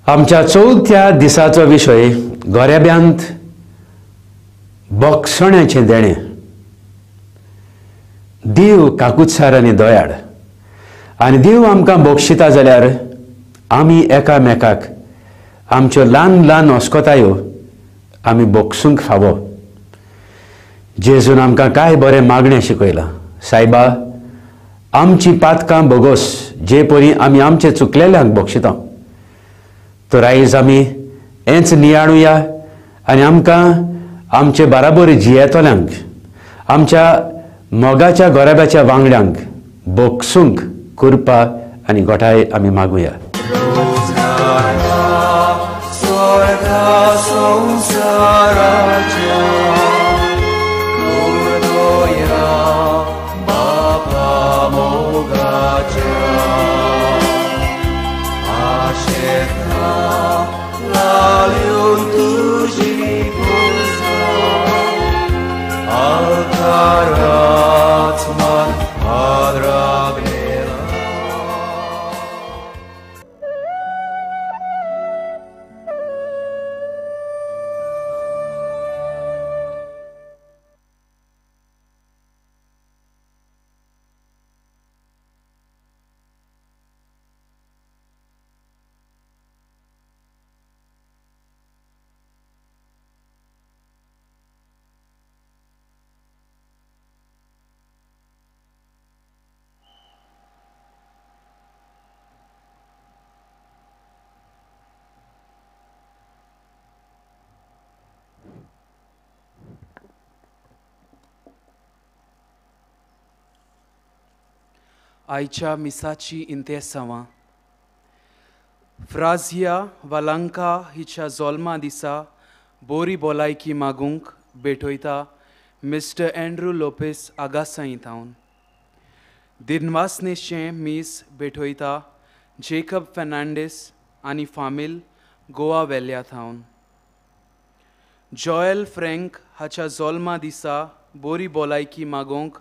आमच्या चवथ्या दिसाचो विशय गोरेब्यांत बोगसण्याचें देणें. देव काकुत्सार आनी दयाळ आनी देव आमकां बक्षिता जाल्यार आमी एकामेकाक आमच्यो ल्हान ल्हान अस्कोतायो आमी बक्षूंक फावो. जेजून आमकां कांय बरें मागणें शिकयलां. सायबा, आमची पातकां बोगोस जे परी आमी आमचे चुकलेल्यांक बक्षिता. तर आयज आमी हेंच नियाळुया आनी आमकां आमचे बाराबर जियेतल्यांक, आमच्या मोगाच्या गोराब्याच्या वांगड्यांक बक्षूंक कृपा आनी गोठाय आमी मागुया. आयच्या मिसाची इंतेसांवां फ्राजिया वालांका हिच्या जोल्मा दिसा बोरी भलायकी मागूंक भेटयता मिस्टर एंड्रू लोपेस आगासाई थावन. दिनवासनेचें मीस भेटयता जेकब फेर्नांडीस आनी फामील गोवा वेल्या थावन. जॉयल फ्रँक हाच्या जोल्मा दिसा बोरी भलायकी मागूंक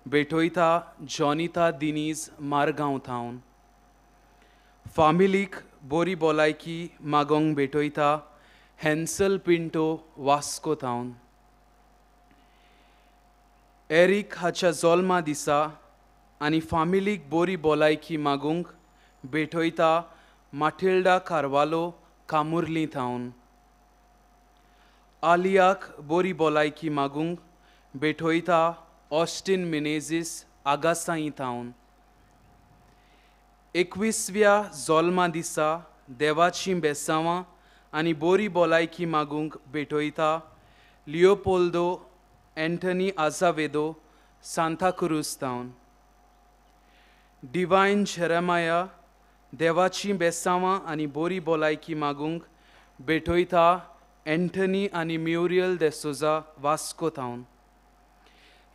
भेटयता जॉनिता दिनीज मारगांव थावन. फामिलीक बोरी भलायकी मागोंक भेटयता हॅन्सल पिंटो वास्को थावन. एरीक हाच्या जोल्मा दिसा आनी फामिलीक बोरी भलायकी मागूंक भेटयता माटिल्डा कार्वालो कामुर्ली थावन. आलियाक बोरी भलायकी मागूंक भेटयता ऑस्टिन मिनेझीस आगासाई थावन. 21व्या जोल्मा दिसा देवाचीं बेसांवां आनी बोरी भलायकी मागूंक भेटयता लियोपोल्दो एंटनी आझावेदो सांताक्रूज थावन. डिवायन जेरेमाया देवाचीं बेसांवां आनी बोरी भलायकी मागूंक भेटयता एंटनी आनी म्युरियल देसोजा वास्को थावन.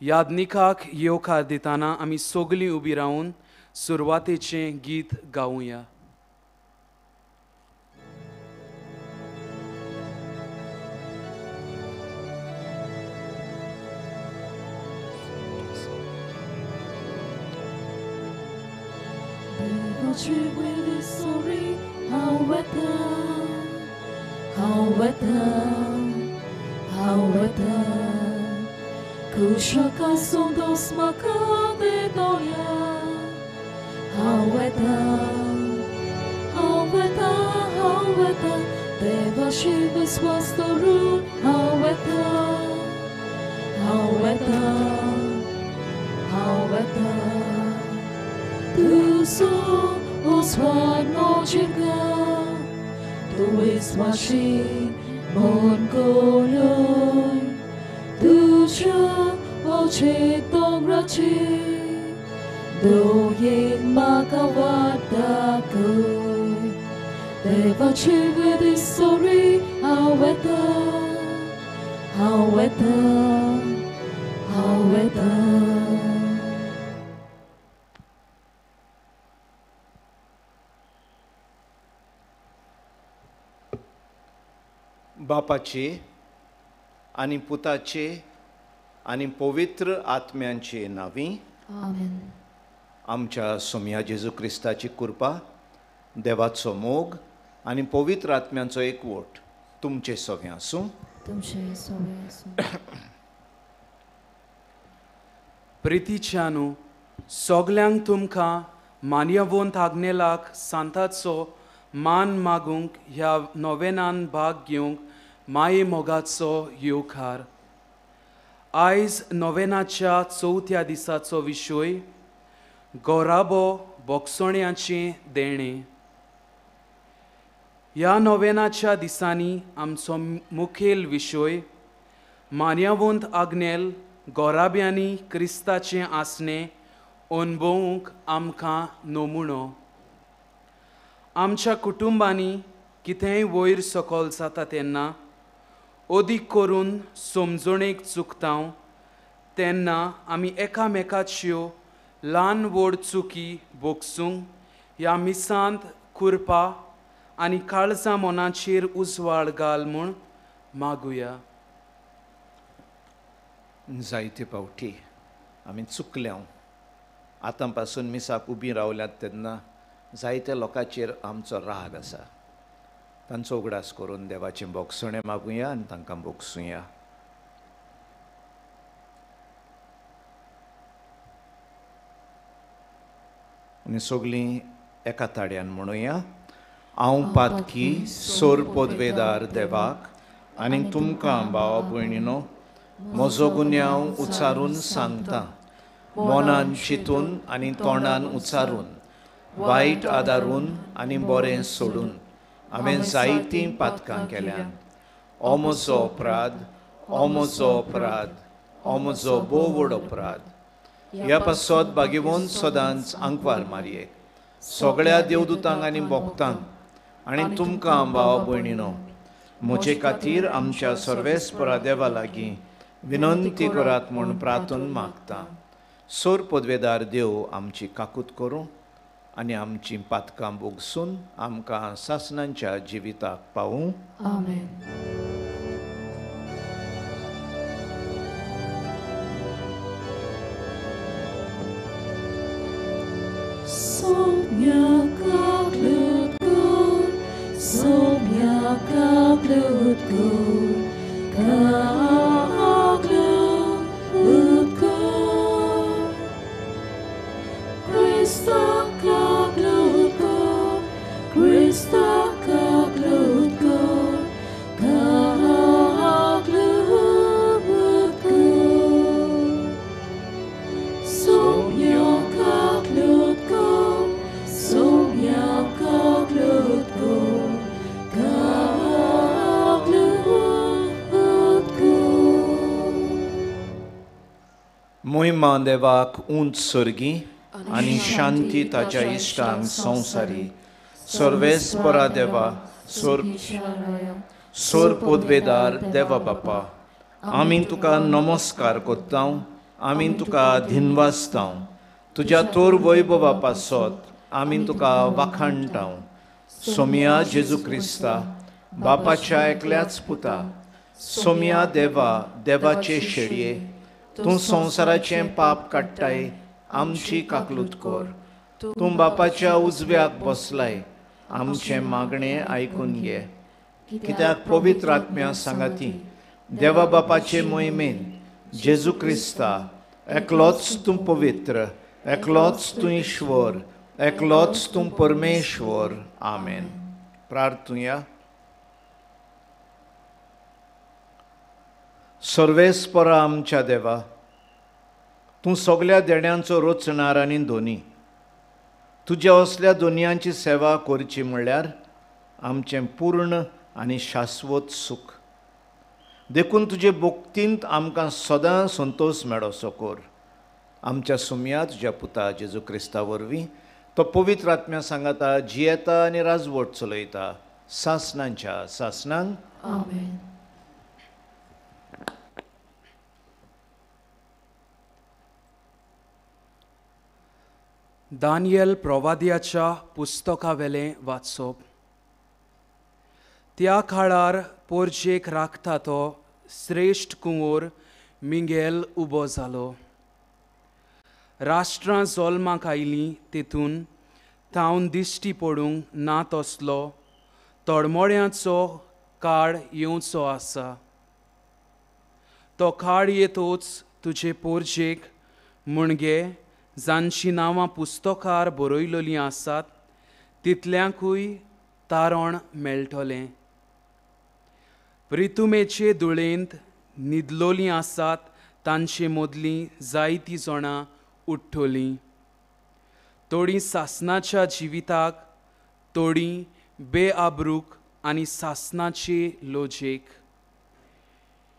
यादनिकाक येवकार दितना आमी सगळीं उबी रावन सुरवातेचें गीत गावुया. Kushaka sondos makade doya, haweta, haweta, haweta, deva shiva swastaru, haweta, haweta, haweta, tu so oswan mochika, tu iswashi mongoloy. Tu oche tong rachi, do yin makawada ko. Deva chive sorry, haweta, haweta, haweta. बापाचे आनी पुताचे आनी पवित्र आत्म्यांचे नांवी आमेन. आमच्या सोमया जेजू क्रिस्ताची कृपा, देवाचो मोग आनी पवित्र आत्म्यांचो एकवट तुमचे सगळें आसूं. तुमचे सगळें आसूं. प्रितीच्यानू सगल्यांक तुमकां मान्यवंत आग्नेलाक सांताचो मान मागूंक ह्या नोवेनान भाग घेवंक माये मोगाचो येवकार. आयज नोवेनाच्या चवथ्या दिसाचो विशय गोराबो बोगसोण्याचें देणें. ह्या नोवेनाच्या दिसांनी आमचो मुखेल विशय मान्यवंत आग्नेल गोराब्यांनी क्रिस्ताचें आसणें अणभवूंक आमकां नमुनो. आमच्या कुटुंबांनी कितेंय वयर सकयल जाता तेन्ना अदीक करून समजणेक चुकता तेन्ना आमी एकामेकाच्यो ल्हान व्हड चुकी भोगसूंक ह्या मिसांत कुरपा आनी काळजा मनाचेर उजवाड घाल म्हूण मागुया. जायते फावटी आमी चुकल्या. आतां पासून मिसाक उबी रावल्यात तेन्ना जायत्या लोकांचेर आमचो राग आसा. तांचो उगडास करून देवाचें भोगसणें मागुया आनी तांकां भोगसुया. आनी सगळीं एका ताड्यान म्हणुया. हांव पातकी सोर पदवेदार देवाक आनी तुमकां भावा भयणीनो म्हजो गुन्यांव उच्चारून सांगता. मनान चिंतून आनी तोंडान उच्चारून, वायट आदारून आनी बरें सोडून हांवें जायतीं पातकां केल्यात. हो म्हजो अपराध, हो म्हजो अपराध, हो म्हजो भोव व्हड अपराध. ह्या पासत बागेवन सदांच आंकवार मारयेक सगळ्या देवदूतांक आनी भक्तांक आनी तुमकां भावा भयणीनो म्हजे खातीर आमच्या सर्वेस्परा देवा लागीं विनंती करात म्हूण प्रार्थन मागता. सोर पदवेदार देव आमची काकूत करूं आनी आमची पातकां भोगसून आमकां सासणांच्या जिविताक पावूं. आमेन. मोहिमा देवाक उंच सर्गी आनी शांती ताच्या इश्टांक संवसारी. सर्वेस्परा देवा सोर पदवेदार देवा बापा, आमी तुका नमस्कार करता, आमी तुका धिनवासता. तुज्या तोर वैभवा पासत आमी तुका वाखाणटा. सोमिया जेजू क्रिस्ता बापाच्या एकल्याच पुता, सोमिया देवा देवाचे शेडये, तूं संवसाराचें पाप काडटाय आमची काकलूत कर. तूं बापाच्या उजव्याक बसलाय, आमचें मागणें आयकून घे. कित्याक पवित्र आत्म्या सांगाती देवा बापाचे मोहिमेन जेजू क्रिस्ता एकलोच तूं पवित्र, एकलोच तूं ईश्वर, एकलोच तूं परमेश्वर. आमेन. प्रार्थुया. सर्वेस्परा आमच्या देवा, तूं सगल्या देण्यांचो रचणार आनी दोनी. तुज्या असल्या दोनयांची सेवा करची म्हणल्यार आमचें पूर्ण आनी शाश्वत सूख. देखून तुजे भक्तींत आमकां सदां संतोश मेळोसो कर. आमच्या सुमया तुज्या पुता जेजू क्रिस्ता वरवीं तो पवित्र आत्म्या सांगाता जियेता आनी राजवट चलयता सासणांच्या सासणांक. आमेन. दानियल प्रवाद्याच्या पुस्तकावेलें वाचप. त्या काळार पोरजेक राखता तो श्रेश्ठ कुंवर मिंगेल उबो जालो. राष्ट्रां जल्माक आयलीं तेतून तावन दिश्टी पडूंक ना तसलो तोडमोड्याचो काळ येवचो आसा. तो काळ येतोच तुजे पोरजेक म्हणगे जांचीं नांवां पुस्तकार बरयलोलीं आसात तितल्यांकूय तारण मेळटलें. प्रितुमेचे धुळेंत न्हिदलोलीं आसात तांचे मदलीं जायतीं जाणां उठ्ठलीं. थोडीं सासणाच्या जिविताक, थोडीं बेआबरूक आनी सासणाचे लोजेक.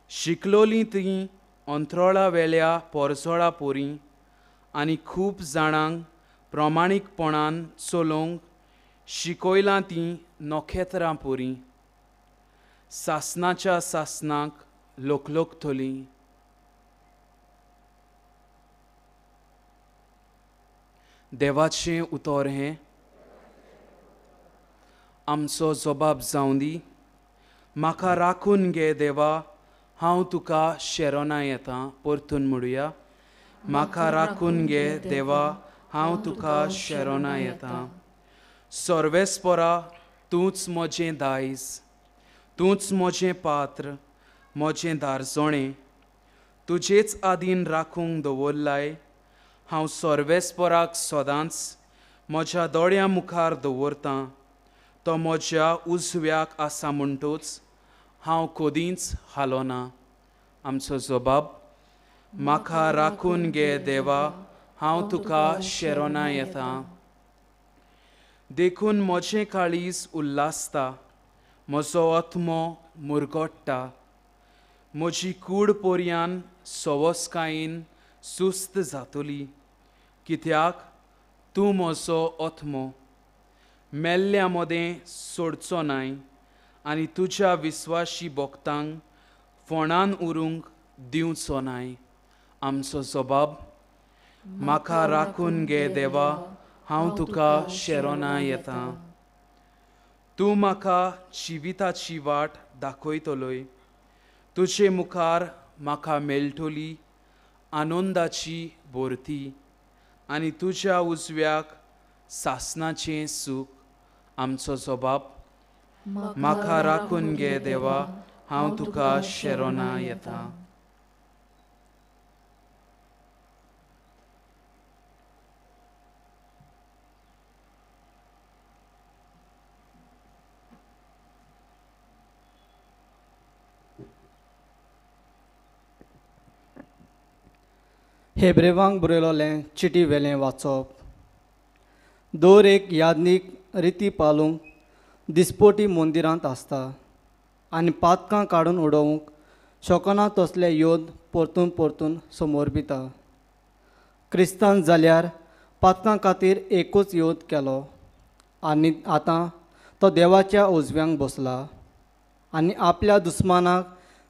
शिकलोलीं तीं अंत्रोळा वेल्या पोरजोळा पोरीं आनी खूब जाणांक प्रमाणीकपणान चलोवंक शिकयलां तीं नखेत्रां पोरीं. सासणाच्या सासणाक लोकलोकतलीं. देवाचें उतर हें आमचो जबाब जावं दी. म्हाका राखून घे देवा, हांव तुका शेरोना येता. परतून म्हणुया, म्हाका राखून घे देवा, हांव तुका शेरोना येता. सर्वेस्परा, तूंच म्हजें दायज, तूंच म्हजें पात्र, म्हजें दारजोणें. तुजेच आदीन राखूंक दवरलाय. हांव सर्वेस्पराक सदांच म्हज्या दोळ्यां मुखार दवरतां. तो म्हज्या उजव्याक आसा म्हणटूच हांव कदींच हालोना. आमचो जबाब, म्हाका राखून घे देवा, हांव तुका शेरोना येता. देखून म्हजें काळीज उल्हासता, म्हजो आत्मो मुरगोट्टा. म्हजी कूड पोरयान सवसकायेन सुस्त जातली, कित्याक तूं म्हजो आत्मो मेल्ल्या मदें सोडचो नाय आनी तुज्या विस्वाशी भक्तांक फोणान उरूंक दिवचो नाय. आमचो जबाब, म्हाका राखून घे देवा, हांव तुका शेरोना येता. तूं म्हाका जिविताची वाट दाखयतलोय. तुजे मुखार म्हाका मेळटली आनंदाची भरती आनी तुज्या उजव्याक सासणाचें सूख. आमचो जबाब, म्हाका राखून घे देवा, हांव तुका शेरोना येता. हेब्रेवांक बरयलोलें चिटी वेलें वाचप. दर एक याज्ञीक रिती पालूंक दिसपोटी मंदिरांत आसता आनी पातकां काडून उडोवंक शकना तसले योद परतून परतून समर्पिता. क्रिस्तान जाल्यार पातकां खातीर एकूच योद केलो आनी आतां तो देवाच्या उजव्यांक बसला आनी आपल्या दुस्मानाक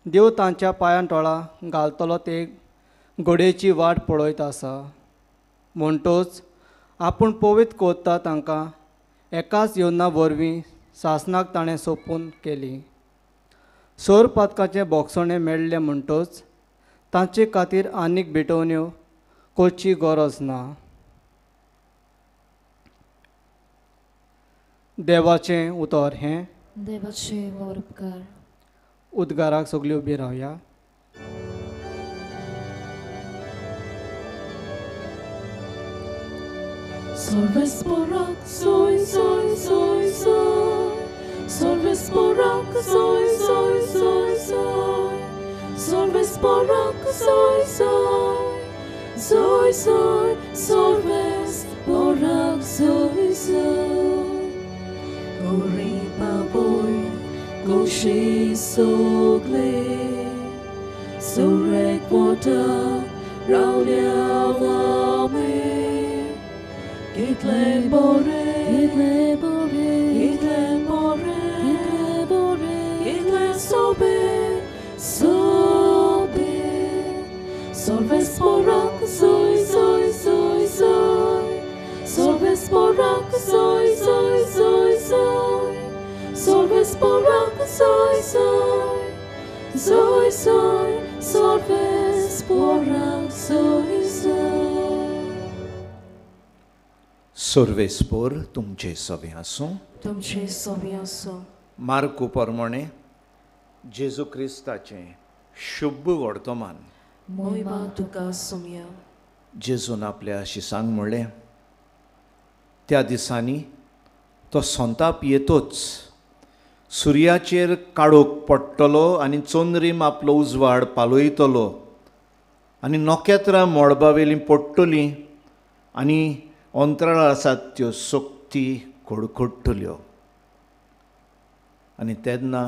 देव तांच्या पांयां तोळा घालतलो ते घोडयेची वाट पळयत आसा. म्हणटोच आपूण पवित्र करता तांकां एकाच योजना वरवीं सासणाक ताणें सोंपून केली. सोर पातकाचें बोगसणें मेळ्ळें म्हणटोच तांचे खातीर आनीक भेटवण्यो करची गरज ना. देवाचें उतर हें. देवाचें उपकार. उद्गाराक सगळीं उबी रावया. Solvesporak soy soy soy soy, Solvesporak soy soy soy soy, Solvesporak soy soy soy soy, Solvesporak soy soy. Gori paboy goshi sogle, Sorek wota raulia vame. Gitle bore, gitle bore, gitle bore, gitle bore, gitle sobe, sobe. Solvesporak soy soy soy soy, Solvesporak soy soy soy soy, Solvesporak soy soy soy soy, Solvesporak soy soy. सर्वेस्पोर तुमचे सवे आसूं. तुमचे सवे आसूं. मार्कू परमणे जेजू क्रिस्ताचें शुभ वर्तमान. मोहिमा तुका सुमया. जेजून आपल्या शिसांक म्हणलें, त्या दिसांनी तो संताप येतोच, सुर्याचेर काळोख पडटलो आनी चंद्रीम आपलो उजवाड पालयतलो आनी नखेत्रां मळबावेलीं पडटलीं आनी अंतराळ आसात त्यो शक्ती कडकडटल्यो. आनी तेन्ना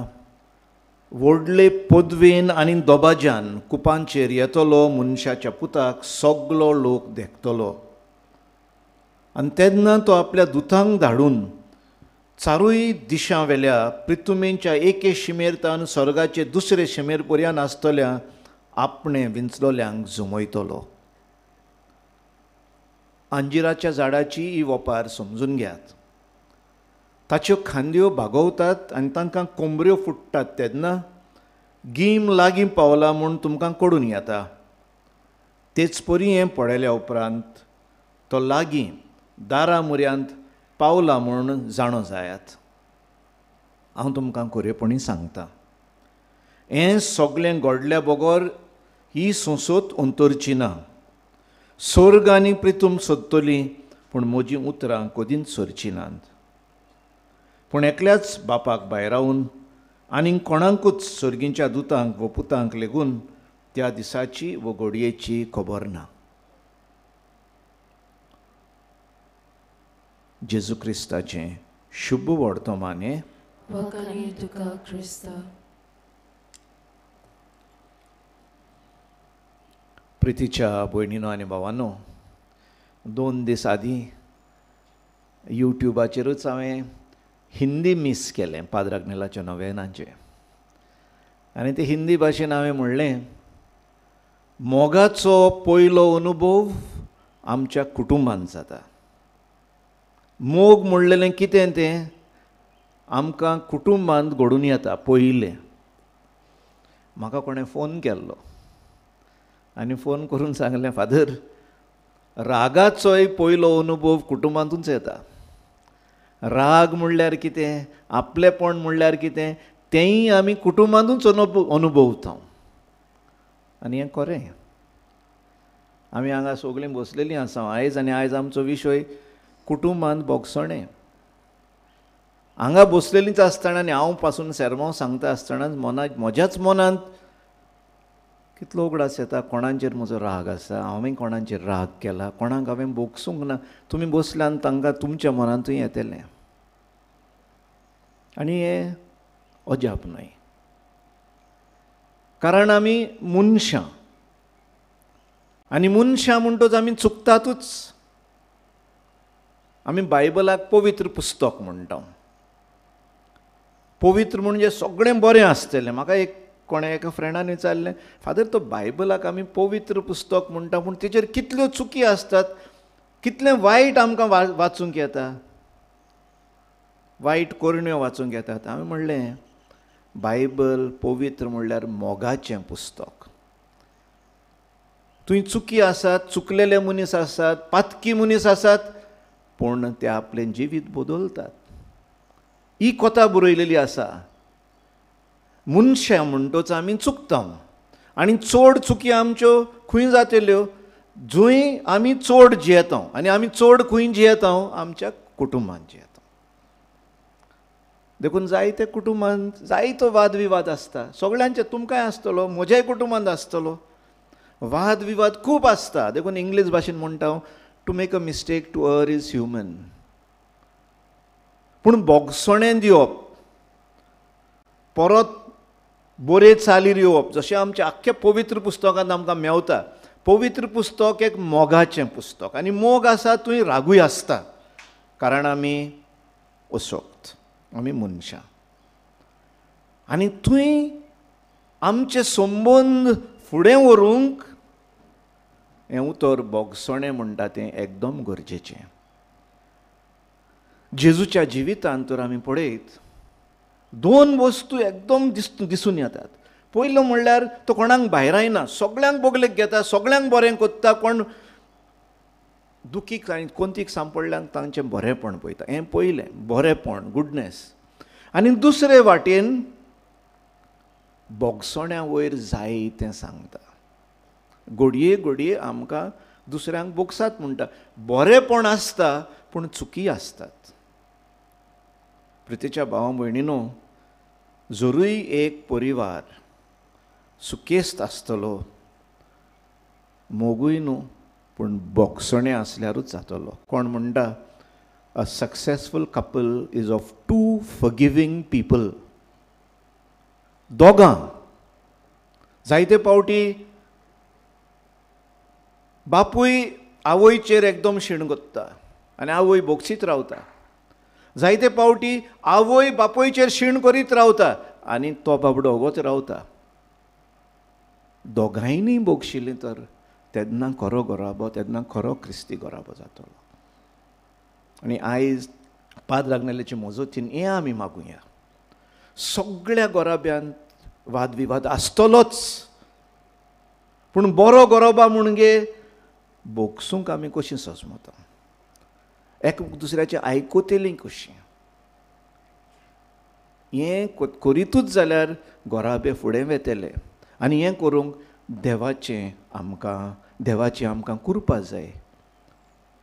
व्हडले पदवेन आनी दबाज्यान कुपांचेर येतलो मनशाच्या पुताक सगलो लोक देखतलो. आनी तेन्ना तो आपल्या दुतांक धाडून चारूय दिशां वेल्या प्रिथुमेच्या एके शिमेर तावन स्वर्गाचे दुसरे शिमेर पर्यंत आसतल्या आपणें विंचलोल्यांक जमयतलो. अंजिराच्या झाडाची ही वपार समजून घेयात. ताच्यो खांदयो बागवतात आनी तांकां कोंबऱ्यो फुट्टात तेन्ना गीम लागीं पावला म्हूण तुमकां कडून येता. तेच परी हें पळयल्या उपरांत तो लागीं दारा मुऱ्यांत पावला म्हूण जाणो जायात. हांव तुमकां खरेपणी सांगता, हें सगळें घडल्या बगर ही संसद अंतरची ना. स्वर्ग आनी प्रितूम सोदतली, पूण म्हजीं उतरां कदींच सरचीं नात. पूण एकल्याच बापाक भायरावन आनी कोणाकूच सर्गींच्या दुतांक व पुतांक लेगून त्या दिसाची व घडयेची खबर ना. जेजू क्रिस्ताचें शुभ वर्तमान हें. तुका क्रिस्ता. प्रितीच्या भयणीनो आनी भावानो, 2 दीस आदीं युट्युबाचेरूच हांवें हिंदी मीस केलें पाद्र आग्नेलाच्या नोवेनाचें. आनी ते हिंदी भाशेन हांवें म्हणलें, मोगाचो पयलो अनुभव आमच्या कुटुंबांत जाता. मोग म्हणलेलें कितें तें आमकां कुटुंबांत घडून येता पयलें. म्हाका कोणें फोन केल्लो आनी फोन करून सांगलें, फादर, रागाचोय पयलो अनुभव कुटुंबांतूच येता. राग म्हणल्यार कितें, आपलेपण म्हणल्यार कितें, तेंय आमी कुटुंबांतूच अनुभवता. आनी हें खरें. आमी हांगा सगळीं बसलेलीं आसा आयज, आनी आयज आमचो विशय कुटुंबांत भोगसणें. हांगा बसलेलींच आसतना आनी हांव पासून सेर्मांव सांगता आसतना मनात, म्हज्याच मनांत कितलो उगडास येता, कोणाचेर म्हजो राग आसा, हांवें कोणाचेर राग केला, कोणाक हांवें भोगसूंक ना. तुमी बसल्यान तांकां तुमच्या मनांतूय येतलें. आनी हें अजाप न्हय, कारण आमी मनशां आनी मनशां म्हणटच आमी चुकतातूच. आमी बायबलाक पवित्र पुस्तक म्हणटा. पवित्र म्हणजे सगळें बरें आसतलें. म्हाका एक कोणें एका फ्रेंडान विचारलें, फादर, तो बायबलाक आमी पवित्र पुस्तक म्हणटा, पूण तेचेर कितल्यो चुकी आसतात, कितलें वायट आमकां वाचूंक येता, वायट करण्यो वाचूंक येतात. हांवें म्हणलें, बायबल पवित्र म्हणल्यार मोगाचें पुस्तक. थंय चुकी आसात, चुकलेले मनीस आसात, पातकी मनीस आसात, पूण ते आपलें जिवीत बदलतात. ही कथा बरयलेली आसा. मनशां म्हणटच आमी चुकता आनी चड चुकी आमच्यो खंय जातल्यो, जंय आमी चड जियेता. आनी आमी चड खंय जियेता, आमच्या कुटुंबांत जियेता. देखून जायते कुटुंबांत जायतो वादविवाद आसता, सगळ्यांचे, तुमकांय आसतलो, म्हज्याय कुटुंबांत आसतलो. वादविवाद खूब आसता. देखून इंग्लीश भाशेन म्हणटा, to make a mistake, to err is human. पूण भोगसणें दिवप, परत बरे चालीर येवप, जशें आमच्या आख्ख्या पवित्र पुस्तकांत आमकां मेवता. पवित्र पुस्तक एक मोगाचें पुस्तक, आनी मोग आसा थंय रागूय आसता, कारण आमी अशक्त, आमी मनशां. आनी थंय आमचे संबंद फुडें व्हरूंक हें उतर भोगसणें म्हणटा तें एकदम गरजेचें. जेजूच्या जिवितांत तर आमी पळयत 2 वस्तू एकदम दिसून येतात. पयलो म्हणल्यार तो कोणाक भायरायना, सगळ्यांक बगलेक घेता, सगळ्यांक बरें कोत्ता, कोण दुखीक आनी कोंतीक सांपडल्यान तांचें बरेंपण पळयता. हें पयलें बरेंपण, गुडनेस. आनी दुसरे वाटेन बोगसोण्या वयर जाय तें सांगता. घडये घडये आमकां दुसऱ्यांक बोगसात म्हणटा, बरेंपण आसता पूण चुकी आसतात. प्रितीच्या भावा भयणीनो, जरूय एक परिवार सुकेस्त आसतलो, मोगूय न्हू, पूण बोगसणें आसल्यारूच जातलो. कोण म्हणटा, a successful couple is of two forgiving people. दोगां जायते पावटी बापूय आवयचेर एकदम शीण कोत्ता आनी आवय बोगसीत रावता. जायते पावटी आवय बापूयचेर शीण करीत रावता आनी तो बाबडो ओगोच रावता. दोगांयनी बोगशिल्लें तर तेन्ना खरो घराबो, तेन्ना खरो क्रिस्ती घराबो जातलो. आनी आयज पाद्र आग्नेलाचे मजतीन हें आमी मागुया, सगळ्या घराब्यांत वादविवाद आसतलोच, पूण बरो घराबो म्हणगे बोगसूंक आमी कशीं सजमता, एक दुसऱ्याचें आयकुतलीं कशीं. हें करीतूच जाल्यार घराबे फुडें वेतले. आनी हें करूंक देवाचें आमकां कुरपा जाय.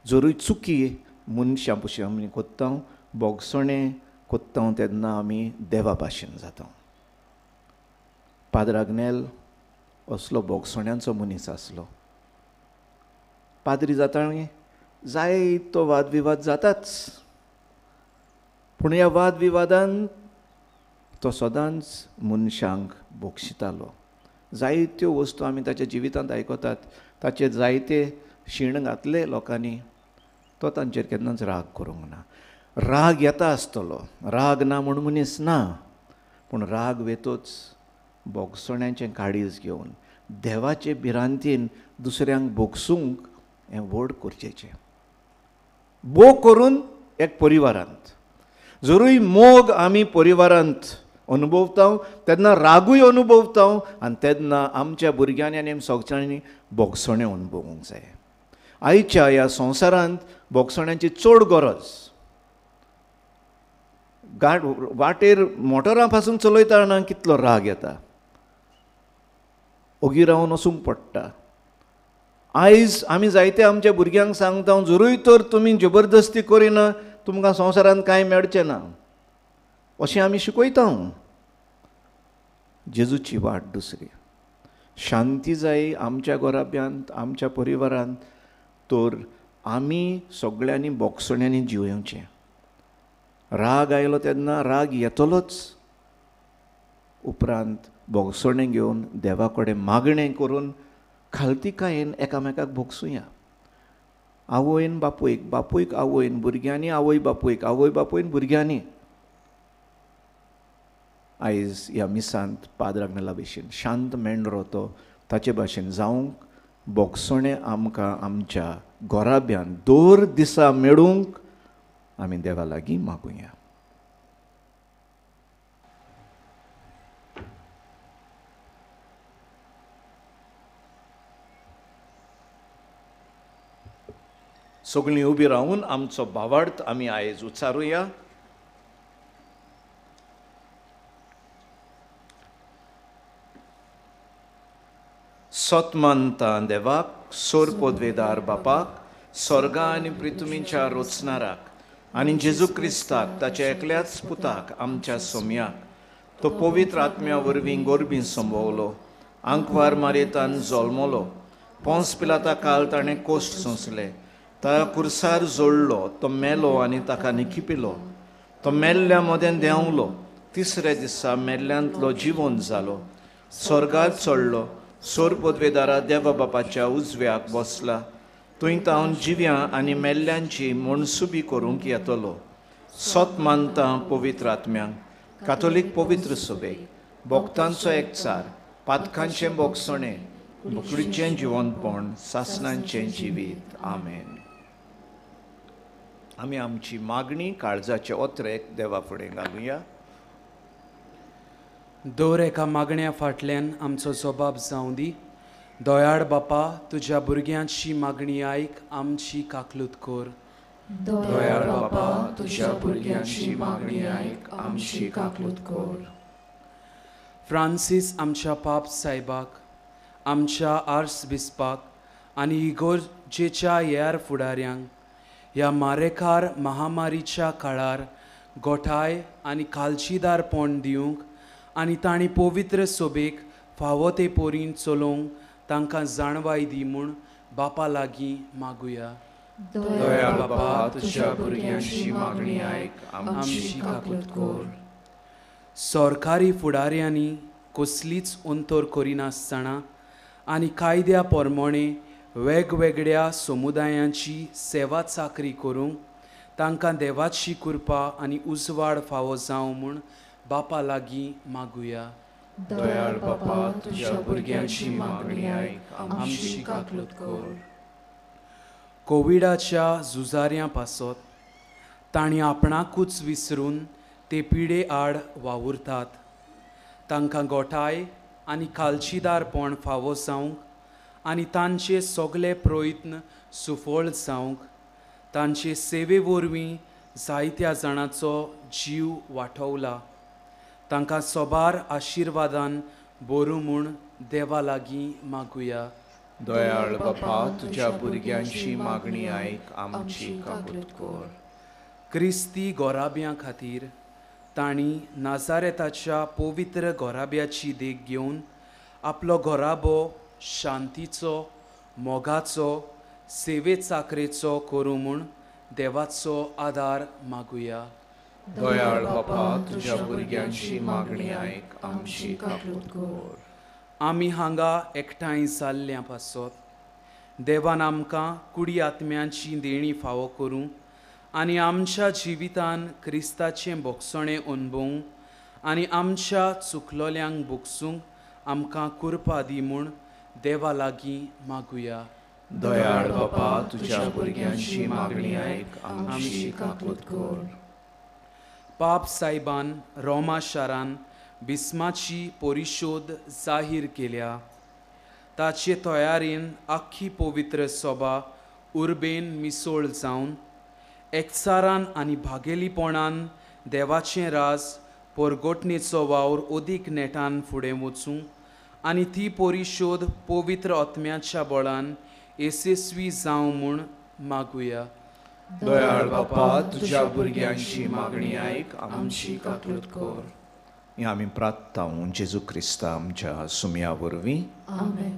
जरूय चुकी मनशां भशेन आमी कोत्ता, बोगसणें कोत्ता, तेन्ना आमी देवा भाशेन जाता. पाद्र आग्नेल असलो बोगसण्यांचो मनीस आसलो. पाद्री जाता जायतो वादविवाद जाताच, पूण ह्या वादविवादान तो सदांच मनशांक बोगशितालो. जायत्यो वस्तू आमी ताच्या जिवितांत आयकतात, ताचे जायते शीण घातले लोकांनी, तो तांचेर केन्नाच राग करूंक ना. राग येता आसतलो, राग ना म्हूण मनीस ना, पूण राग वेतोच बोगसण्याचें काळीज घेवन देवाचे भिरांतीन दुसऱ्यांक बोगसूंक हें व्हड गरजेचें. बोग करून एक परिवारांत जरूय मोग आमी परिवारांत अनुभवता तेन्ना रागूय अनुभवता, आनी तेन्ना आमच्या भुरग्यांनी आनी सगळ्यांनी बोगसणें अनुभवूंक जाय. आयच्या ह्या संवसारांत बोगसण्यांची चड गरज. वाटेर मोटरां पासून चलयतना कितलो राग येता, ओगी रावन वचूंक पडटा. आयज आमी जायते आमच्या भुरग्यांक सांगता, जरूय तर तुमी जबरदस्ती करिना तुमकां संवसारांत कांय मेळचें ना, अशें आमी शिकयता. जेजूची वाट दुसरी. शांती जाय आमच्या घराब्यांत, आमच्या परिवारांत, तर आमी सगळ्यांनी बोगसण्यांनी जियेवचें. राग आयलो तेन्ना राग येतलोच, उपरांत बोगसणें घेवन देवा कडेन मागणें करून खालतिकायेन एकामेकाक भोगसुया. आवयन बापूयक, बापूयक आवयन, भुरग्यांनी आवय बापूयक, आवय बापूयन भुरग्यांनी. आयज ह्या मिसांत पाद्र आग्नेला भशेन शांत मेंढरो तो ताचे भाशेन जावंक बोगसणें आमकां आमच्या घराब्यांत दर दिसा मेळूंक आमी देवा लागीं मागुया. सगळीं उबी रावून आमचो भावार्थ आमी आयज उच्चारुया. सत मानता देवाक, सोर पदवेदार बापाक, स्वर्गा आनी पृथ्वीच्या रचणाराक, आनी जेजू क्रिस्ताक ताच्या एकल्याच पुताक आमच्या सोम्याक, तो पवित्र आत्म्या वरवीं गोरबी संभवलो, आंकवार मारेतान जल्मलो, पोंस पिलाता काल ताणें कोश्ट सोंसले, ताका कुर्सार जोडलो, तो मेलो आनी ताका निखिपिलो, तो मेल्ल्या मदें देंवलो, तिसऱ्या दिसा मेल्ल्यांतलो जिवन जालो, स्वर्गार चडलो, सोर पदवेदारा देवा बापाच्या उजव्याक बसला, थंय तावन जिव्यां आनी मेल्ल्यांची मनसुबी करूंक येतलो. सत मानता पवित्र आत्म्यांक, कातोलीक पवित्र सभेक, भक्तांचो एकचार, पातकांचें बोगसणें, बोकडीचें जिवनपण, सासणांचें जिवीत. आमेन. आमी आमची मागणी काळजाचे ओत्रेक देवा फुडें घालुया. दर एका मागण्या फाटल्यान आमचो जबाब जावं दी. दयाळ बापा, तुज्या भुरग्यांची मागणी आयक, आमची काकलूत कर. दयाळ बापा, तुज्या भुरग्यांची मागणी आयक, आमची काकलूत कर. फ्रांसीस आमच्या पाप सायबाक, आमच्या आर्स बिस्पाक आनी इगोर्जेच्या हेर फुडाऱ्यांक ह्या मारेकार महामारीच्या काळार गोठाय आनी कालचीदारपण दिवंक आनी तांणी पवित्र सोबेक फावो ते पोरीन चलोवंक तांकां जाणवाय दी म्हूण बापा लागीं मागुया. दयाळ बापा, तुज्या भुरग्यांची मागणी आयक, आमची काकूत कर. सरकारी फुडाऱ्यांनी कसलीच अंतर करिनासतना आनी कायद्या प्रमाणे वेगवेगळ्या समुदायांची सेवा चाकरी करूंक तांकां देवाची कृपा आनी उजवाड फावो जावं म्हूण बापा लागीं मागुया. दयाळ बापा, तुज्या भुरग्यांची मागणी आयक, आमची काकलूत कर. कोविडाच्या झुजाऱ्यां पासत तांणी आपणाकूच विसरून ते पिडे आड वावुरतात. तांकां गोठाय आनी कालचीदारपण फावो जावंक आनी तांचे सगळे प्रयत्न सुफळ जावंक तांचे सेवे वरवीं जायत्या जाणांचो जीव वाटवला. तांकां सोबार आशिर्वादान बरूं म्हूण देवा लागीं मागुया. दयाळ बापा, तुज्या भुरग्यांची मागणी आयक, आमची काकूत कर. क्रिस्ती गोराब्यां खातीर तांणी नाजारेताच्या पवित्र गोराब्याची देख घेवन आपलो गोराबो शांतीचो, मोगाचो, सेवे चाकरेचो करूं म्हूण देवाचो आदार मागुया. दयाळ बापा, तुज्या भुरग्यांची मागणी आयक, आमची काकूत कर. आमी हांगा एकठांय जाल्ल्या पासत देवान आमकां कुडी आत्म्यांची देणी फावो करूं आनी आमच्या जिवितान क्रिस्ताचें भोगसणें अणभवूंक आनी आमच्या चुकलोल्यांक भोगसूंक आमकां कृपा दी म्हूण देवा लागीं मागुया. दयाळ बापा, तुज्या भुरग्यांची मागणी आयक, आमची काकूत कर. पाप सायबान रोमा शारान बिस्माची परिशोध जाहीर केल्या. ताचे तयारेन आख्खी पवित्र सभा उर्बेन मिसोळ जावन एकचारान आनी भागेलीपणान देवाचें राज परगटणेचो वावर अदीक नेटान फुडें वचूं आनी ती परिशोध पवित्र आत्म्याच्या बळान येसस्वी जावं म्हूण मागुया. दयाळ बापा, तुज्या भुरग्यांची मागणी आयक, आमची काकूत कर. हें आमी प्रार्थना जेजू क्रिस्ता आमच्या सुमया वरवीं. आमेन.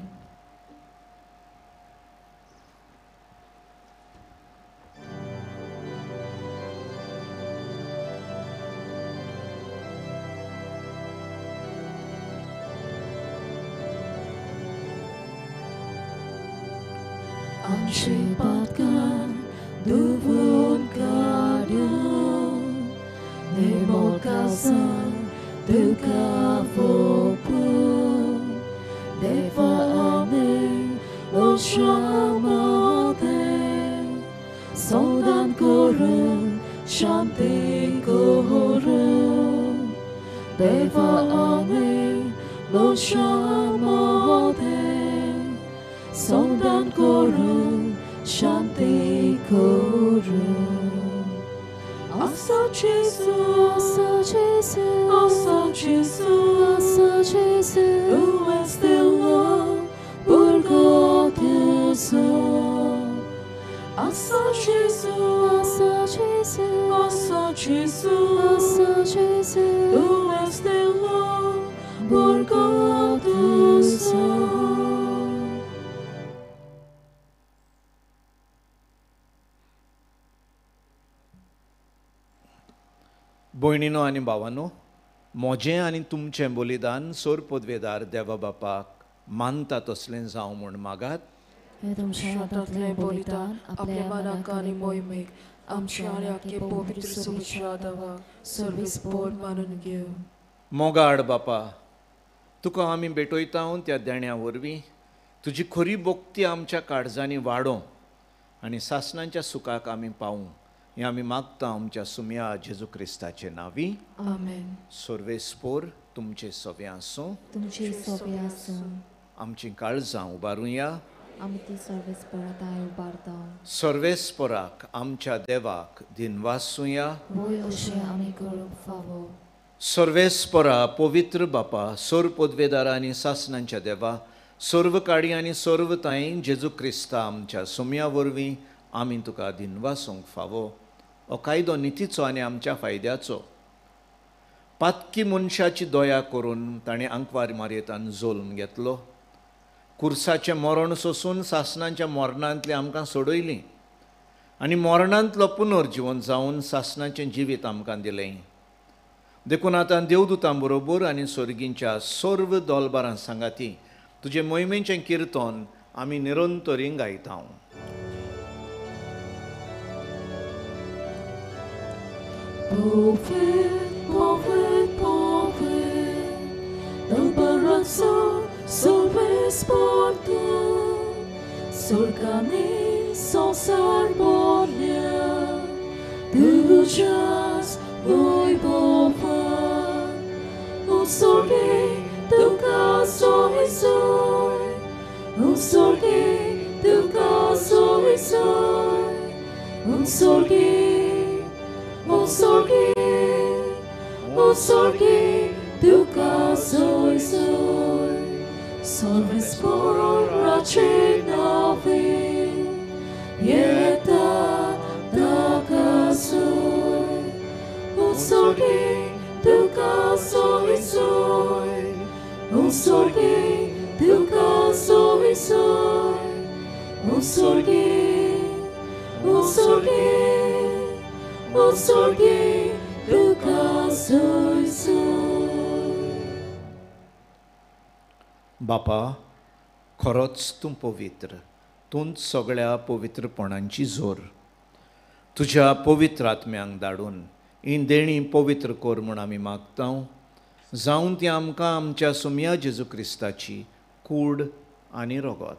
आमचे पातकां धुवून काडून निर्मळ काळजान तुका फोपून देवा आमी मनशां मदें समाधान करून शांती करून देवा आमी मनशां मदें समाधान करून शांती करून. Asa Jesu, Asa Jesu, Asa Jesu, Asa Jesu, tu estela purgatoso. Asa Jesu, Asa Jesu, Asa Jesu, Asa Jesu, tu estela purgatoso. भयणीनो आनी भावानो, म्हजें आनी तुमचें बलिदान सोर पदवेदार देवा बापाक मानता तसलें जावं म्हूण मागात. तुमच्या हातांतलें बलिदान आपल्या मनाक आनी मोहिमेक आमच्या आनी आख्खे पवित्र सभेच्या देवाक सर्वेस्पोर मानून घेवं. मोगाड बापा, तुका आमी भेटयता त्या देण्या वरवीं तुजी खरी भक्ती आमच्या काळजांनी वाडोवं आनी सासणांच्या सुखाक आमी पावूं हें आमी मागता आमच्या सुमया जेजू क्रिस्ताचे नांवी. आमेन. सर्वेस्पोर तुमचे सवे आसूं. तुमचे सवे आसूं. आमचीं काळजां उबारुया. आमी ती सर्वेस्पराताय उबारता. सर्वेस्पराक आमच्या देवाक दिनवासुया. वय अशें आमी करूंक फावो. सर्वेस्परा पवित्र बापा, सर्व पदवेदारा आनी सासणांच्या देवा, सर्व काडी आनी सर्व ताई जेजू क्रिस्ता आमच्या सोम्या वरवीं आमी तुका दिनवासूंक फावो. हो कायदो नितीचो आनी आमच्या फायद्याचो. पातकी मनशाची दया करून ताणें आंकवार मारयेतान जोल्म घेतलो. कुर्साचें मरण सोसून सासणांच्या मरणांतली आमकां सोडयलीं आनी मरणांतलो पुनर्जिवन जावन सासणाचें जिवीत आमकां दिलें. देखून आतां देवदूतां बरोबर आनी सर्गींच्या सर्व दोलबारां सांगाती तुजे मोहिमेचें किर्तन आमी निरंतरी गायता. बापा, खरोच तूं पवित्र, तूंच सगळ्या पवित्रपणांची जोर. तुज्या पवित्र आत्म्यांक धाडून ही देणी पवित्र कर म्हूण आमी मागता, जावन ती आमकां आमच्या सोम्या जेजू क्रिस्ताची कूड आनी रगत.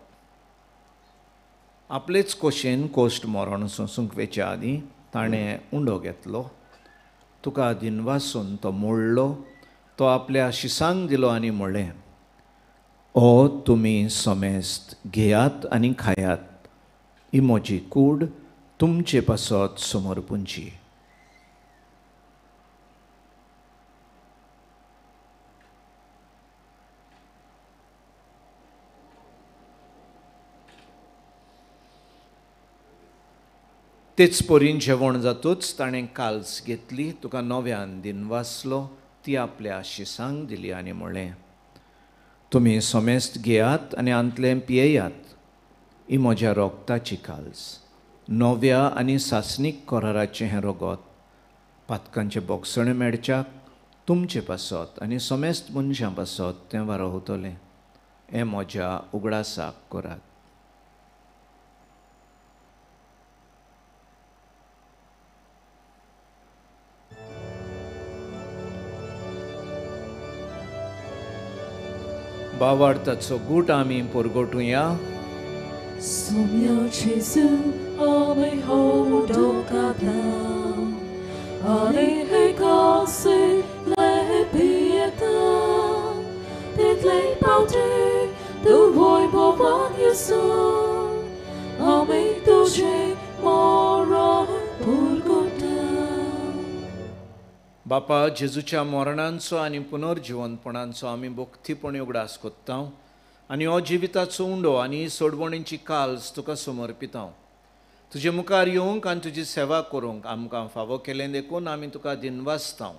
आपलेच कोशेन कोश्ट मरण सोंसूंक वेच्या आदीं ताणें उंडो घेतलो, तुका दिनवासून तो मोडलो, तो आपल्या शिसांक दिलो आनी म्हणलें, ओ तुमी समेस्त घेयात आनी खायात, ही म्हजी कूड तुमचे पासत समर्पूंची. तेच परीन जेवण जातूच ताणें काल्स घेतली, तुका नव्यान दिनवासलो, ती आपल्या शिसांक दिली आनी म्हणलें, तुमी समेस्त घेयात आनी आंतलें पियेयात, ही म्हज्या रोगताची काल्स, नव्या आनी सासणीक कराराचें हें रगत पातकांचें बोगसणें मेळच्याक तुमचे पासत आनी समेस्त मनशां पासत तें वारोवतलें. हें म्हज्या उगडासाक करात. बावार्थाचो गूट आमी परगटुया. बापा, जेजूच्या मरणांचो आनी पुनर्जिवनपणांचो आमी भक्तीपणी उगडास कोत्ता आनी हो जिविताचो उंडो आनी सोडवणीची काल्स तुका समर्पिता. तुजे मुखार येवंक आनी तुजी सेवा करूंक आमकां फावो केलें देखून आमी तुका दिनवासता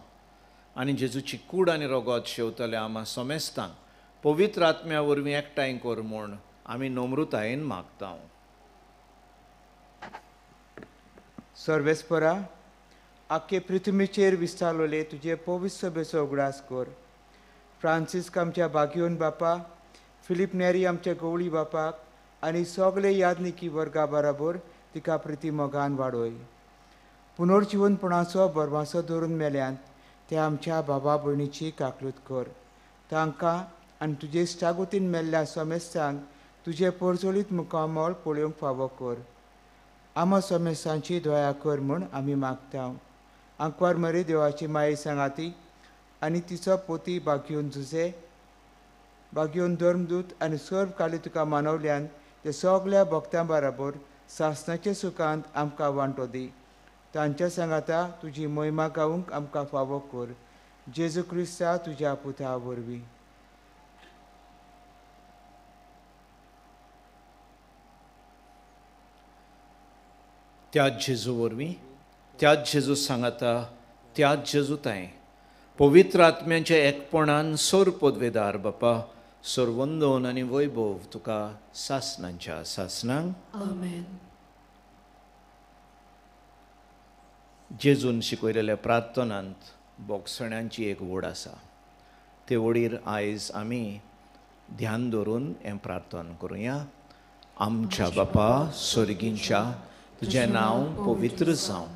आनी जेजूची कूड आनी रगत शेवतले आमा समेस्तांक पवित्र आत्म्या वरवीं एकठांय कर म्हूण आमी नम्रतायेन मागता. सर्वेस्परा, आख्खे पृथ्वीचेर विस्तारलेले तुजे पवित्र सभेचो उगडास कर. फ्रांसिस्क आमच्या बागियोन बापा, फिलीप नेरी आमच्या गवळी बापाक आनी सगळे यादनिकी वर्गा बराबर तिका प्रिती मोगान वाडोय. पुनर्जिवनपणाचो बरवासो धरून मेल्यान ते आमच्या बाबा भयणीची काकलूत कर. तांकां आनी तुजे इश्टागतीन मेल्ल्या समेस्तांक तुजें परजळीत मुखामळ पळोवंक फावो कर. आमा समेस्तांची दया कर म्हूण आमी मागता. आंकवार मरी देवाची माये सांगाती आनी तिचो पोती बागयोन जुजे, बागयोन धर्मदूत आनी सर्व काली तुका मानवल्यान ते सगळ्या भक्तां बराबर सासणाचे सुखांत आमकां वांटो दी. तांच्या सांगाता तुजी मोहिमा गावंक आमकां फावो कर. जेजू क्रिस्ता तुज्या पुता वरवीं. त्याच जेजू वरवीं, त्याच जेजू सांगाता, त्याच जेजू ताय पवित्र आत्म्यांच्या एकपणान सोर पदवेदार बापा सर्वंदोन आनी वैभव तुका सासणांच्या सासणांक. आमेन. जेजून शिकयलेल्या प्रार्थनांत बोगसण्यांची एक वड आसा. ते वडीर आयज आमी ध्यान दवरून हें प्रार्थना करुया. आमच्या बापा स्वर्गींच्या, तुजें नांव पवित्र जावं,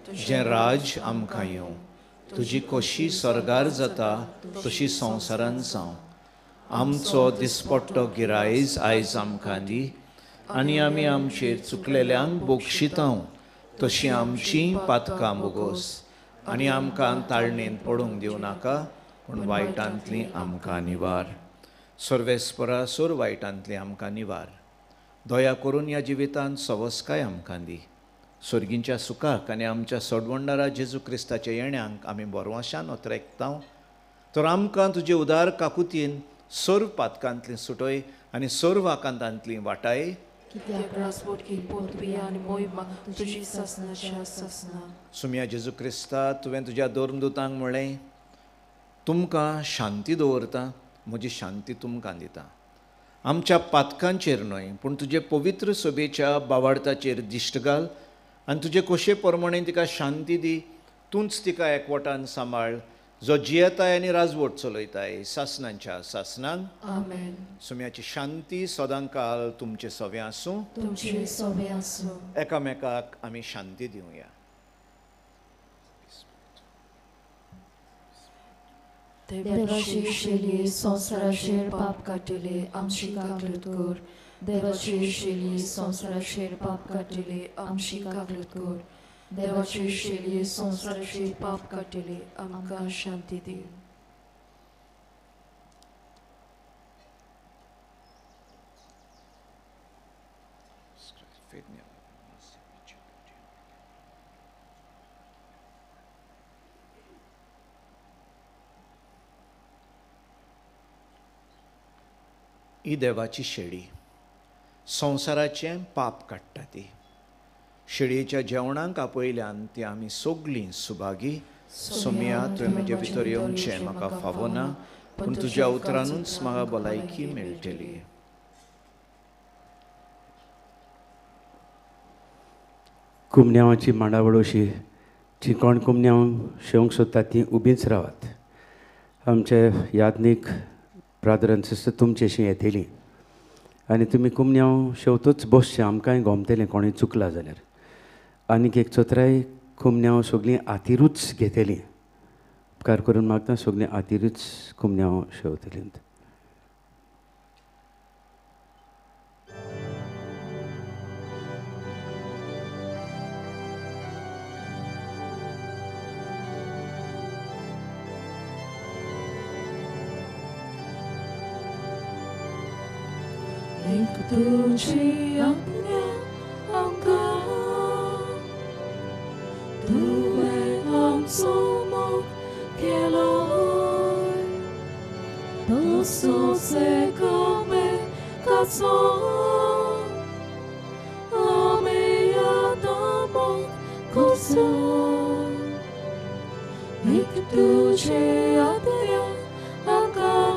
तुजें राज आमकां येवं, तुजी कशी स्वर्गार जाता तशी संवसारान जावं. आमचो दिसपट्टो गिरायज आयज आमकां दी आनी आमी आमचेर चुकलेल्यांक बोगशितांव तशी आमची पातकां बोगोस आनी आमकां ताळणेन पडूंक दिवं नाका पूण वायटांतली आमकां निवार. सर्वेस्परा सोर वायटांतली आमकां निवार. दया करून ह्या जिवितांत सवस्काय आमकां दी. स्वर्गींच्या सुखाक आनी आमच्या सोडवंडारा जेजू क्रिस्ताच्या येण्यांक आमी बरवाशान अत्रेकतांव. तर आमकां तुजे उदार काकुतीन सर्व पातकांतली सुटय आनी सर्व आकांतांतली वाटाय. सुम्या जेजू क्रिस्ता, तुवें तुज्या धर्मदूतांक म्हळें, तुमकां शांती दवरता, म्हजी शांती तुमकां दिता. आमच्या पातकांचेर न्हय पूण तुजे पवित्र सभेच्या बावार्थाचेर दिश्ट घाल आनी तुजे खोशे प्रमाणे तिका शांती दी. तूंच तिका एकवटान सांबाळ, जो जियेताय आनी राजवट चलयताय सासणांच्या सासणांक. आमेन. सुम्याची शांती सदांकाल तुमचे सवे आसूं. तुमचे सवे आसूं. एकामेकाक आमी शांती दिवया. देवाची शेली संवसाराचेर पाप काडटले आमची काकलूत कर. देवाची शेली संवसाराचेर पाप काडटले आमची काकलूत कर. देवाची शेली संवसाराचेर पाप काडटले आमकां शांती दी. ही देवाची शेळी संवसाराचें पाप काडटा. ती शेळयेच्या जेवणाक आपयल्यान ती आमी सगळीं सुभागी. सोम्या, तुवें म्हजे भितर येवचें म्हाका फावना पूण तुज्या उतरानूच म्हाका भलायकी मेळटली. कुमन्यांवाची मांडावळ अशी जी कोण कुमन्यांव शेवंक सोदता ती उबींच रावात. आमचे याज्ञीक ब्रादर आनी सिस्टर तुमचेशी येतली आनी तुमी कुमन्यांव शेवतूच बसचें, आमकांय गोमतेलें कोणूय चुकला जाल्यार. आनीक एक चत्राय कुमन्यांव सगळीं आतिरूच घेतली. उपकार करून मागता सगळीं आतिरूच कुमन्यांव शेवतलीं. तुझी आज्ञा आमकां तुवें आमचो मोग केलो तसोच एकामेकाचो आमी आतां मोग करचो. एक तुझी आज्ञा आमकां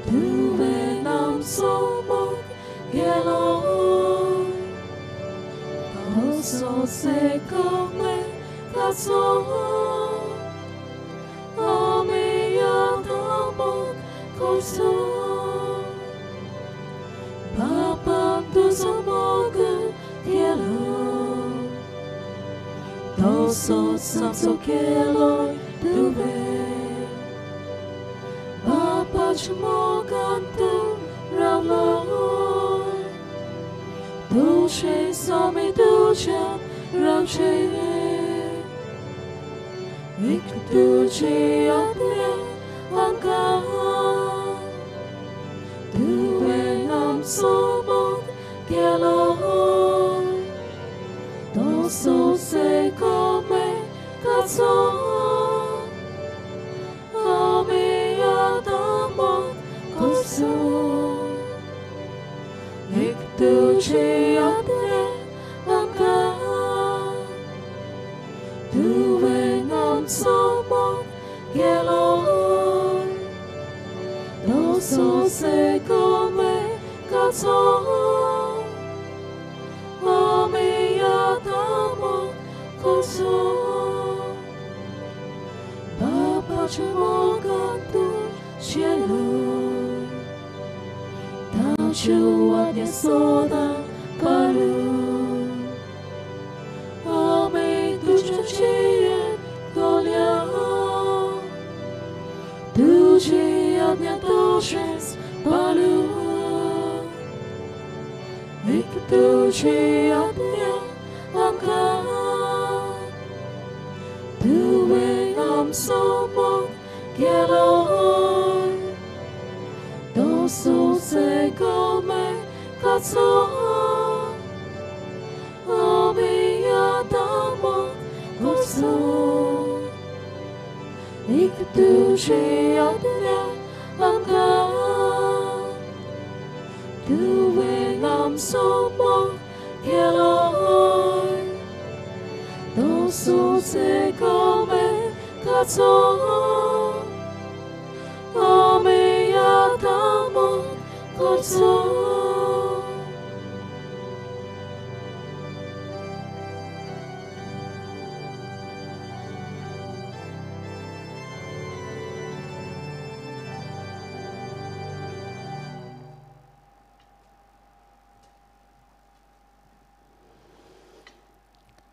तुवें आमचो मोग केलो तसोच एकामेकाचो आमी आतां मोग करचो. बापान तुजो मोग केलो तसोच आमचो केलो तुवें. बापाच्या मोगान तूं रावलो तशेंच आमी तुज्यान रावचें. एक तुजी आज्ञा आमकां तुवें Doso se come cazzo Ami adamo corso Ik tuji adne angka Tuwe ngam somo geloi Doso se come cazzo Ami adamo corso Papa ci cielo Taciu adne soda paru Ami ducie dolia Duci adne došes paru Ik duci adne anka Tuwe am somo geloi Doso se come cazzo Ami adamo corso Ik duci adne anka Tuwe am somo geloi Doso se come cazzo Ami adamo corso.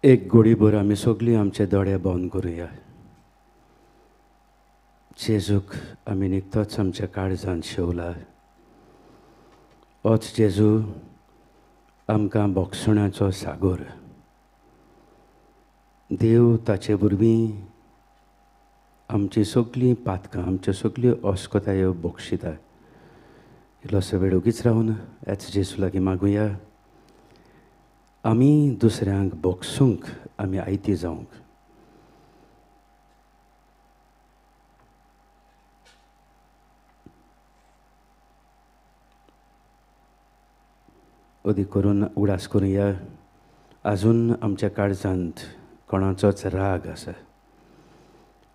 एक गोडीभर आमी सगळीं आमचे दोळे बंद करुया. जेजूक आमी निकतोच आमच्या काळजान शेवला. होच जेजू आमकां बोगसुण्याचो सागोर. देव ताचे वरवीं आमची सगळीं पातकां, आमच्यो सगल्यो अस्कतायो बक्षिता. इल्लोसो वेळ ओगीच रावन ह्याच जेजू लागीं मागुया. आमी दुसऱ्यांक बोगसूंक आमी आयती जावंक. अदीक करून उडास करुया. आजून आमच्या काळजांत कोणाचोच राग आसा,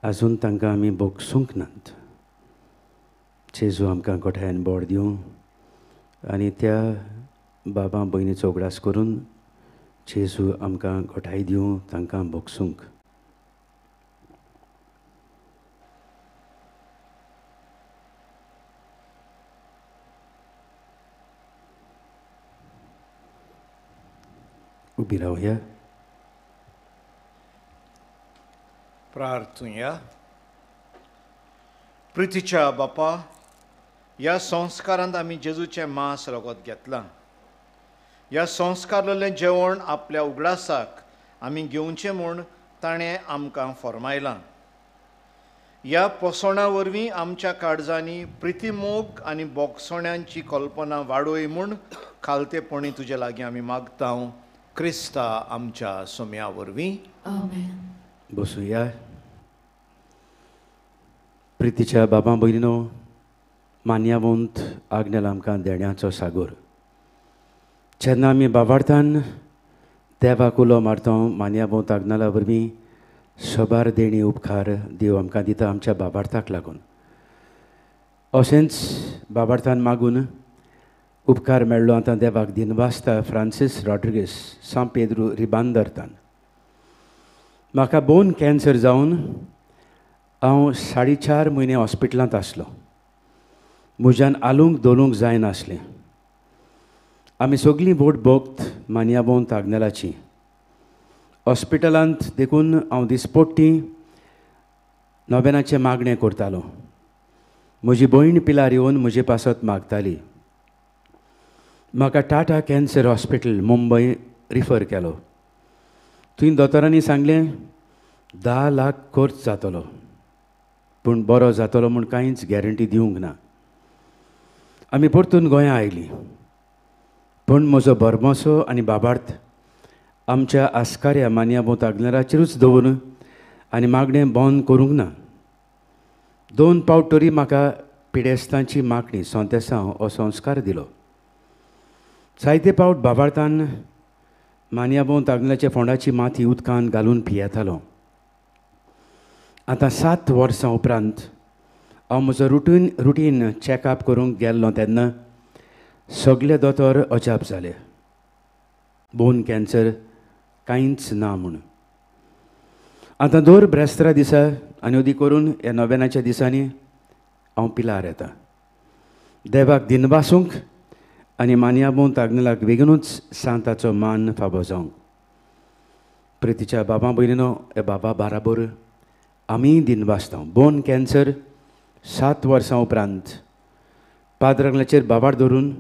आजून तांकां आमी बोगसूंक नात. जेजू आमकां गोठ्यान बोड दिवं आनी त्या बाबा भयणीचो उगडास करून जेजू आमकां गोठाय दिवं तांकां बोगसूंक. उबी रावया. प्रार्थुया. प्रितीच्या बापा, ह्या संस्कारांत आमी जेजूचें मांस रगत घेतलां. ह्या संस्कारलें जेवण आपल्या उगडासाक आमी घेवचें म्हूण ताणें आमकां फर्मायलां. ह्या पोसवणा वरवीं आमच्या काळजांनी प्रितीमोग आनी बोगसोण्यांची कल्पना वाडोय म्हूण खालतेपणी तुजे लागीं आमी मागता. क्रिस्ता आमच्या सोम्या वरवीं. आमेन. बसुया. प्रितीच्या बाबा भयणीनो, मान्यावंत आज्ञेल आमकां देण्याचो सागोर. जेन्ना आमी बाबार्थान देवाक उलो मारता, मान्यावंत आग्नेला वरवीं सबार देणी उपकार देव आमकां दिता आमच्या बाबार्थाक लागून. अशेंच बाबार्थान मागून उपकार मेळ्ळो आतां देवाक दिनवासता फ्रांसीस रॉड्रिगीस सांत पेद्रू रिबांदरतान. म्हाका बोन कॅन्सर जावन हांव 4.5 म्हयने हॉस्पिटलांत आसलो. म्हज्यान आलूंक धोलूंक जायनासलें. आमी सगळीं बोट भोक्त मान्याबोन आग्नेलाची हॉस्पिटलांत देखून हांव दिसपट्टी नोवेनाचें मागणें करतालो. म्हजी भयण पिलार येवन म्हजे पासत मागताली. म्हाका Tata cancer hospital Mumbai refer केलो. थंय दोतोरांनी सांगलें 10 लाख खर्च जातलो, पूण बरो जातलो म्हूण कांयच गॅरंटी दिवंक ना. आमी परतून गोंयां आयलीं, पूण म्हजो भरमोसो आनी बाबार्थ आमच्या आस्काऱ्या मान्याबोत आग्नेराचेरूच दवरून आनी मागणें बंद करूंक ना. 2 पावट तरी म्हाका पिडेस्तांची मागणी सोंतेसांव हो संस्कार दिलो. जायते पावट बाबार्थान मान्याबोत आग्नेलाच्या फोंडाची माती उदकांत घालून पियेतालो. आतां 7 वर्सां उपरांत हांव म्हजो रुटीन चॅकअप करूंक गेल्लो तेन्ना सगळे दोतोर अजाप जाले, बोन कॅन्सर कांयच ना म्हूण. आतां दर ब्रेस्तारा दिसा आनी अदी करून ह्या नोवेनाच्या दिसांनी हांव पिलार येता देवाक दिनवासूंक आनी मान्याबोन तागनेलाक बेगीनूच सांताचो मान फावो जावंक. प्रितीच्या बाबा भयणीनो, हे बाबा बाराबर आमी दिनवासता. बोन कॅन्सर 7 वर्सां उपरांत पाद्रंगलाचेर बाबार धरून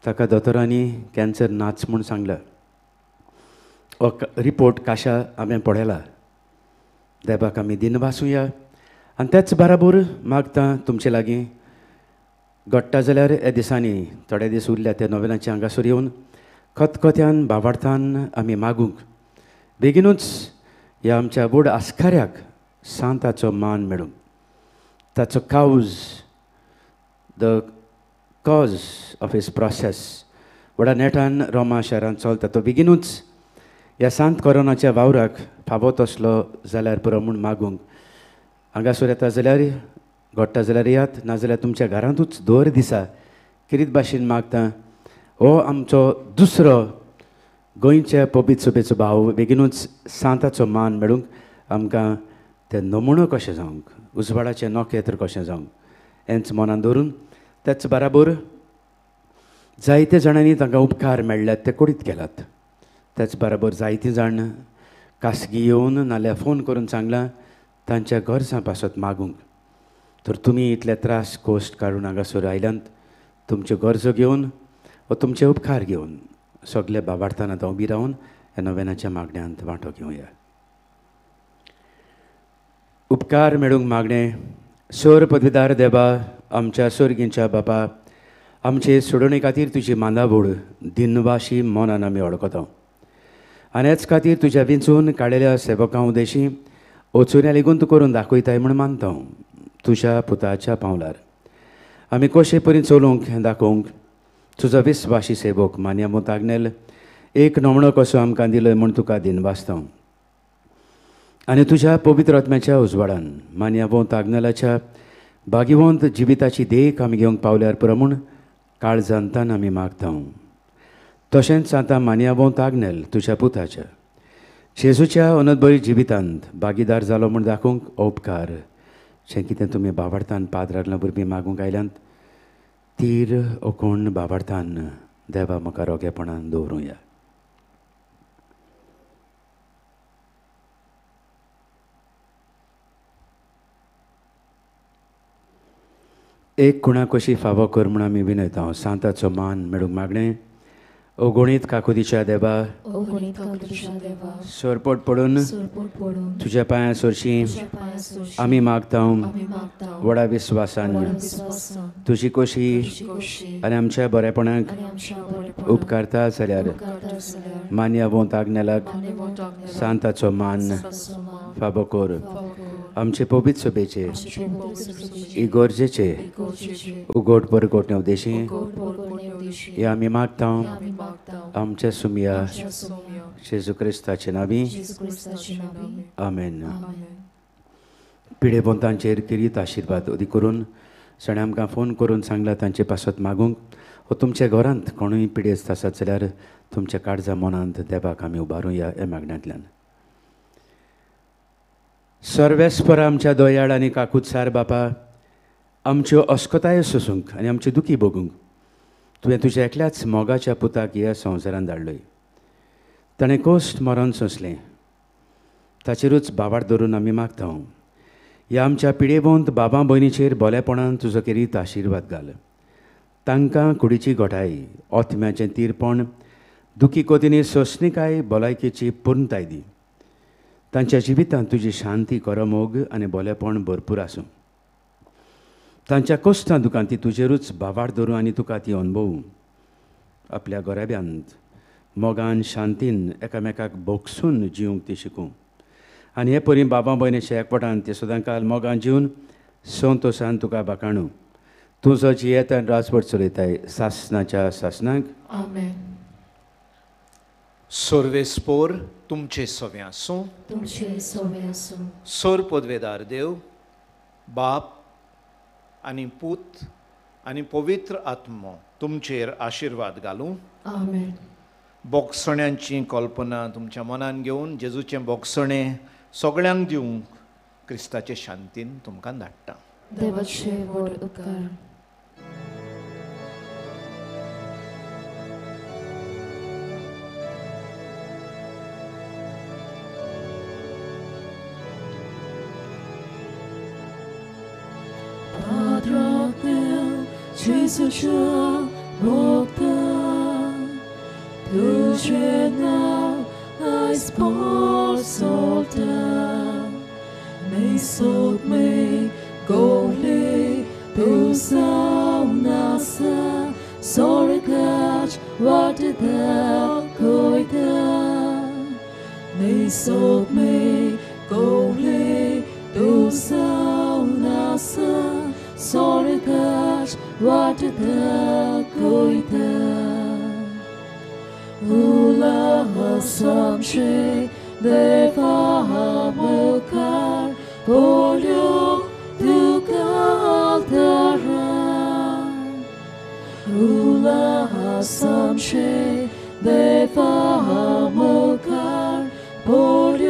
ताका दोतोरांनी कॅन्सर नाच म्हूण सांगला. हो रिपोर्ट काशा हांवें पळयला. देवाक आमी दिनवासुया आनी तेच बराबर मागता तुमचे लागीं घडटा जाल्यार ह्या दिसांनी थोडे दीस उरल्या त्या नोवेनाच्या हांगासर येवन खतखत्यान बाबार्थान आमी मागूंक बेगीनूच ह्या आमच्या व्हड आस्काऱ्याक सांताचो मान मेळूंक. ताचो cause, the cause of his process व्हडा नेटान रोमा शारांत चलता. तो बेगीनूच ह्या सांत कोरोनाच्या वावराक फावो तसलो जाल्यार पुरो म्हूण मागूंक हांगासर येता जाल्यार घडटा जाल्यार येयात, नाजाल्यार तुमच्या घरांतूच दर दिसा किरीत भाशेन मागता. हो आमचो दुसरो गोंयच्या पबीत सभेचो भाव बेगीनूच सांताचो मान मेळूंक आमकां तें नमुणो कशें जावंक, उजवाडाचें नखेत्र कशें जावंक हेंच मनान धरून तेच बराबर जायते जाणांनी तांकां उपकार मेळ्ळ्यात ते कुडीत केलात. तेच बराबर जायतीं जाण खासगी येवन नाल्यार फोन करून सांगलां तांच्या गरजां पासत मागूंक. तर तुमी इतले त्रास कोश्ट काडून हांगासर आयल्यात तुमच्यो गरजो घेवन वा तुमचे उपकार घेवन सगळे बाबार्थान आतां उबी रावन ह्या नोवेनाच्या मागण्यांत वांटो घेवया. उपकार मेळूंक मागणें. सोर पदवीदार देवा, आमच्या सोर्गींच्या बापा, आमचे सोडोवणे खातीर तुजी मांदावळ दिनवाशी मनान आमी वळखता आनी हेच खातीर तुज्या विंचून काडलेल्या सेवकां उदेशी वचुन्या लेगून तूं करून दाखयताय म्हूण मानता. तुज्या पुताच्या पावलार आमी कशे परी चलोवंक हें दाखोवंक तुजो विस्वाशी सेवक मान्यामोत आग्नेल एक नमणो कसो आमकां दिलोय म्हूण तुका दिनवासता. आनी तुज्या पवित्र आत्म्याच्या उजवाडान मान्यावंत आग्नेलाच्या भाग्यवंत जिविताची देख आमी घेवंक पावल्यार पुरो म्हूण काळजांतान आमी मागता. तशेंच आतां मान्यावंत आग्नेल तुज्या पुताच्या जेजूच्या अनंतबरी जिवितांत भागीदार जालो म्हूण दाखोवंक उपकार जें कितें तुमी बाबार्थान पाद्रांतल्या भुरगीं मागूंक आयल्यांत तीर ओकोण बाबार्थान देवा म्हाका रोगेपणान दवरुया. एक खुणा कशी फावो कर म्हूण आमी विनयता. सांताचो मान मेळूंक मागणें. अगणीत काकुतीच्या देवा, सरपट पडून तुज्या पांयां सरशी आमी मागता व्हडा विस्वासान तुजी कशी आनी आमच्या बरेपणाक उपकारता जाल्यार मान्यावंत आग्नेलाक सांताचो मान फावो कर. आमचे पवित्र सभेचे इगोर्जेचे उगोट परगोटणे उद्देशी हे आमी मागता आमच्या सुमया जेजू क्रिस्ताचे नावी आमेन. पिडेपंतांचेर किरीत आशिर्वाद अदी करून सणे आमकां फोन करून सांगला तांचे पासत मागूंक व तुमच्या घरांत कोणूय पिडेस्त आसत जाल्यार तुमच्या काळजा मनांत देवाक आमी उबारुया ह्या मागण्यांतल्यान. सर्वेस्पर आमच्या दयाळ आनी काकुत्सार बापा, आमच्यो अस्कतायो सोसूंक आनी आमच्यो दुखी भोगूंक तुवें तुज्या एकल्याच मोगाच्या पुताक ह्या संवसारांत धाडलोय. ताणें कोश्ट मरण सोंसलें, ताचेरूच बावार धरून आमी मागता ह्या आमच्या पिडेवंत बाबा भयणीचेर बोलेपणान तुजो केरीत आशिर्वाद घाल. तांकां कुडीची घटाय, ओथम्याचें तीरपण, दुखी कोतीनी सोंसणीकाय, भलायकेची पुर्णताय दी. तांच्या जिवितांत तुजी शांती, करमोग आनी बोलेपण भरपूर आसूं. तांच्या कोश्टां दुकान ती तुजेरूच बावार धरूं आनी तुका ती अणभवूं. आपल्या गोरेब्यांत मोगान शांतीन एकामेकाक भोगसून जिवंक ती शिकूं आनी हे परी बाबा भयणीच्या एकवटान ती सदांकाल मोगान जिवन संतोशान तुका बाकाणू. तूं जो जियेता आनी राजवट चलयताय सासनाच्या सासनाक. आमेन. सर्वेस्पोर तुमचे सवे आसूं. तुमचे सवे आसूं. सोर पदवेदार देव बाप आनी पूत आनी पवित्र आत्मो तुमचेर आशिर्वाद घालूं. आमेन. बोगसण्यांची कल्पना तुमच्या मनान घेवन जेजूचें बोगसणें सगळ्यांक दिवंक क्रिस्ताचे शांतीन तुमकां धाडटा. देवाचे व्हड उपकार. Jesuša Bogda, तुझे नाव आयज पोरसोता, मेसोत मे गोले तूं जावन आसा, सोर्गाच वाट दाखयता. मेसोत मे गोले तूं जावन आसा, सोर्गाच वाट दाखयता. उलास आमचे देवा मुखार पळोवंक तुका आदारान. उलास आमचे देवा मुखार पळोवंक